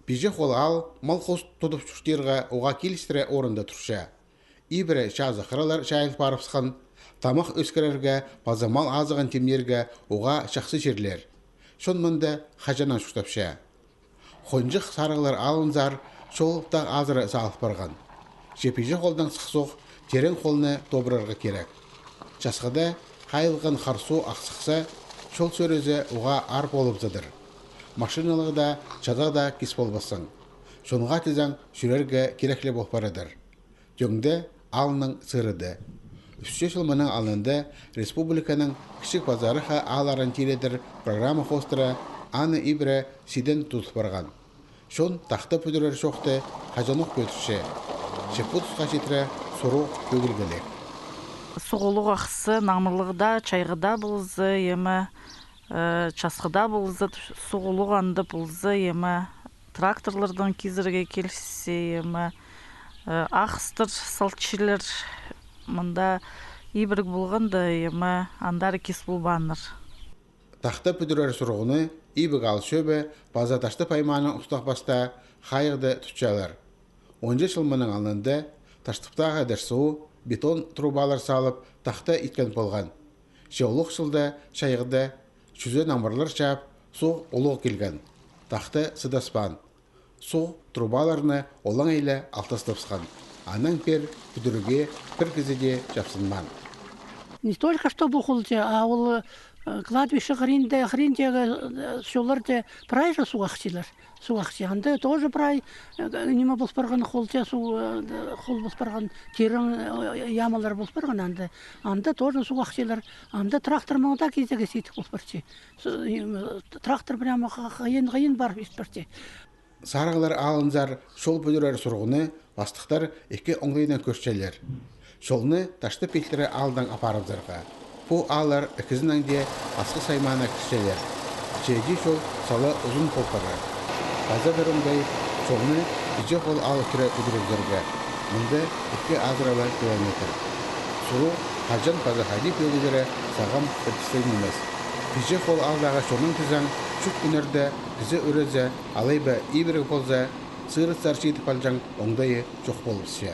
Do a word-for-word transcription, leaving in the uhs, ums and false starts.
Пиҷе Хол аал мал-хус тудып чуртирға уғаа килістіре орында турча. Ибіре чазы хыралар чайыл парыбысхан, тамах ӧскірерге паза мал азығын тимнирге уғаа чахсы чирлер. Чон мында хаҷаннаң чуртапча. Хонҷых Сарығлар аалынзар чол тағ азыра салыл парған. Че Пиҷе Холдаң сыхсох, Терең Холны тобырарға кирек. Часхыда хайылған хар су ах сыхса, чол сӧрезе уғаа аар полыбызадыр. Машиналығ даа, чазағ даа кис полбассың. Чонға тізең, чӱрерге кирек ле пол парадыр. Тӧңде аалның сырыды. Ӱс чыл мының алнында республиканың Кічіг пазарыхха аалларын тиридер программа хоостыра аны ибіре сиден тудыл парған. Чон тахта пӱдірер чохты хаҷанох кӧдірче. Че пу тусха читіре сурығ кӧдіргіліг. Суғ улуғ ахсы, наңмырлығда, чайғыда полза, ниме, э, часхыда полза, суғ улуғ анда полза, ниме, тракторлардаң кизерге киліссе, ниме, э, ағастар салчалар, мында ибіріг полғанда, ниме, андар кис полбааннар. Тахта пӱдірер сурығны Ибіг аал чӧбі паза Таштып аймааның Устағ Паста хайығда тутчалар. Онҷа чыл мының алнында Таштыптағы Дерсуу бетон трубалар салып, тахта иткен полған. Че улуғ чылда чайғыда чӱзе наңмырлар чаап, суғ улуғ килген. Тахта сыдаспаан. Суғ трубаларны олаңай ла алтастабысхан. Анаң пеер пӱдірерге пір кізі дее чапсынмаан. Не только чтобы холча, а ол, э, кладбище хыринде, хыринде, э, чолларда прай же суғ ахчалар. Суғ ахча. Анда тоже прай, э, ниме пол парған, холча суғ, э, хол пол парған, терең, э, ямалар пол парған анда. Анда тоже суғ ахчалар. Анда трактор маңда кизерге сидік пол парча. Трактор прямо хыйын-хыйын парып ит парча. Сарығлар аалынзар чол пӱдірер сурығны пастыхтар ікі оңдайнаң кӧрчелер. Чолны Таштып пилтірі аалдаң апарыбызарға. Пу ааллар ікізінең дее Асхыс аймаана кірчелер. Че іди чол сала узун пол парар. Паза пір оңдай — чолны Пиҷе Хол аалы кире пӱдірібізерге. Мында ікі азыра ла километр. Сурығ хаҷан паза хайди кӧдірілері сағам пілдістіг нимес. Пиҷе Хол аалдағы чоннаң тізең, чурт кӱннерде кізі ӱрезе, алай ба ибіре полза, сырыхтар читіп алҷаң оңдайы чох полыбысча.